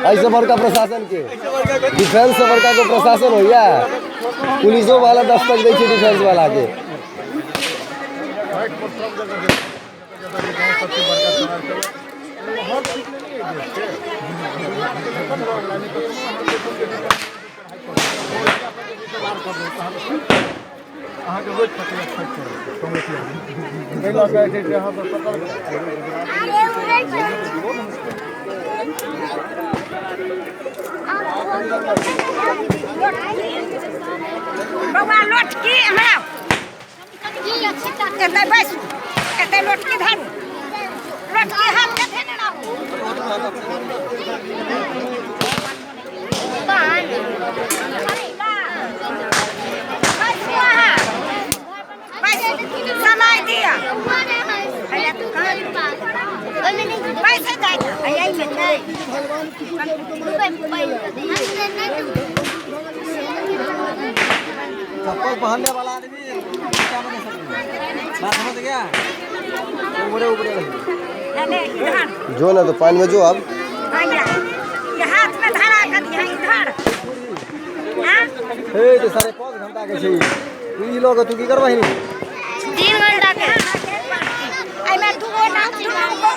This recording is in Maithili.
ऐसे बड़का प्रशासन के डिफेंस से बड़का को प्रशासन होइया पुलिसो वाला दस्तक दै छै डिफेंस वाला के। बौआ लोटकी हमरा एतै बैसू, एतै लोटकी धरू, लोटकी हाथमे धेने रहू। बैसू अहाँ, बैसू, समय दिअ। बैसै जाइ। चप्पल पहनने वाला आदमी क्या बने सकते हैं? बात समझ गया? उबरे उबरे रही। इधर जो ना तो पानी में जो अब भैया, ये हाथ में धरा कर दिया इधर। हाँ? हे तो 5.5 घंटा के छै। तू ई लऽ के तू की करबही? 3 घंटा के। एहिमे दूगो नाम, दूगो।